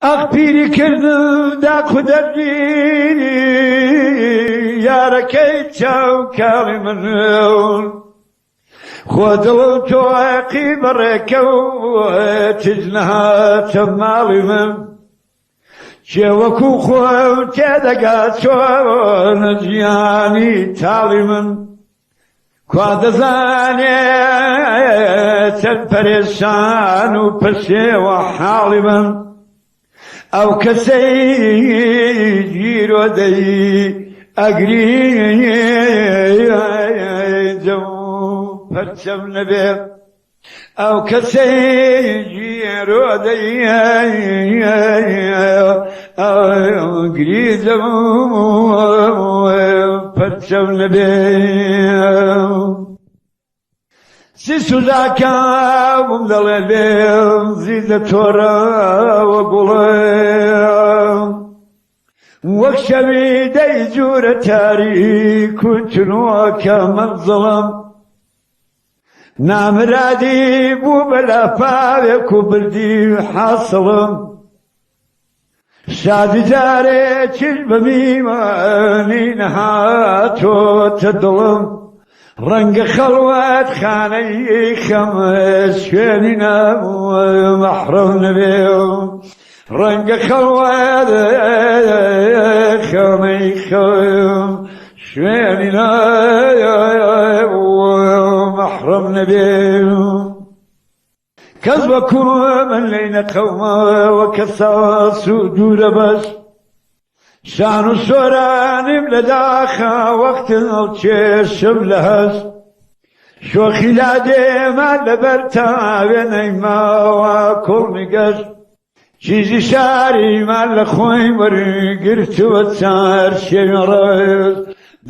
ئەخ پیری کردم داخ و دەردی یارەکەی چاو کاڵی من خۆ دڵم تۆقی بەڕێکەوتیش نەهاتە ماڵی من کێ وەکو خۆم تێدەگا چۆن ژیانی تاڵی من کوا دەزانێ چەند پەرێشان و پەشێوە حاڵی من ئەو کەسەی گیرۆدەی ئەگری جەم پەرچەم نەبێ ئەو کەسەی گیرۆدەی ئەگری جەم پەرچەم نەبێ. سیسوزاکەم دەڵێ لێم زیندە تۆرەوە گوڵم وەک شەوی دەی جوورە تاریک و چنۆکە مەنزڵم نامرادی بوو بە لافاوێک و بردی حاسڵم شادی جارێکیش بە میوانی نەهاتۆتە دڵم ڕەنگە خەڵوەت خانەی خەم شوێنی مەحڕەم نەبێ ڕەنگە خەڵوەت خانەی خەم شوێنی مەحڕەم نەبێ. کەس وەکو من لێی نەقەوماوە کەساس و دوورە بەس شان و سۆرانیم لە داخا وەخت هەڵکێشم لە هەست شۆخی لادێمان لەبەر تاوێنەی ماوە کوڵمی گەشت چیزی شاریمان لە خۆی وەرگرتووە چار شێوی ڕێز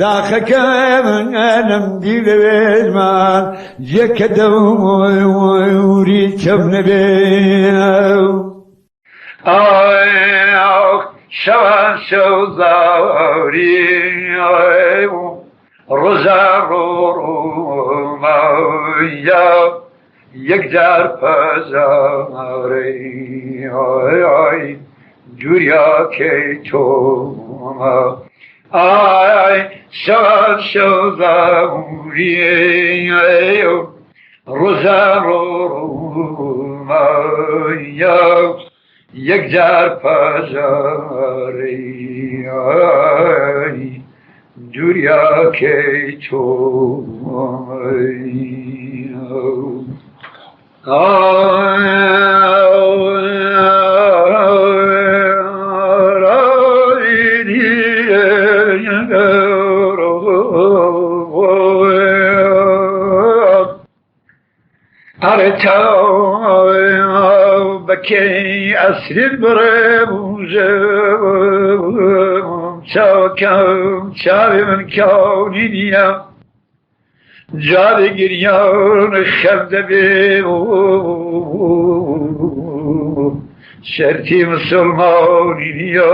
داخەکەم ئەنم دی لەوێمان جێکە دەوری چەم نەبێ. شەوان شەو زاری ڕۆژان ڕۆڕۆمایا یەکجار پەژارەی دووریاکەی تۆمە ئای شەوان شەو زاری ڕۆژان ڕۆڕۆمایا یەکجار پەژارەی دووریاکەی تۆ. ئەرێ چاو بەکەی ئەسرین بڕێم چاوەکەم چاوی من کاونی نییە جارێ گریان خەم دەبێ شەرتی مسلمانی نییە.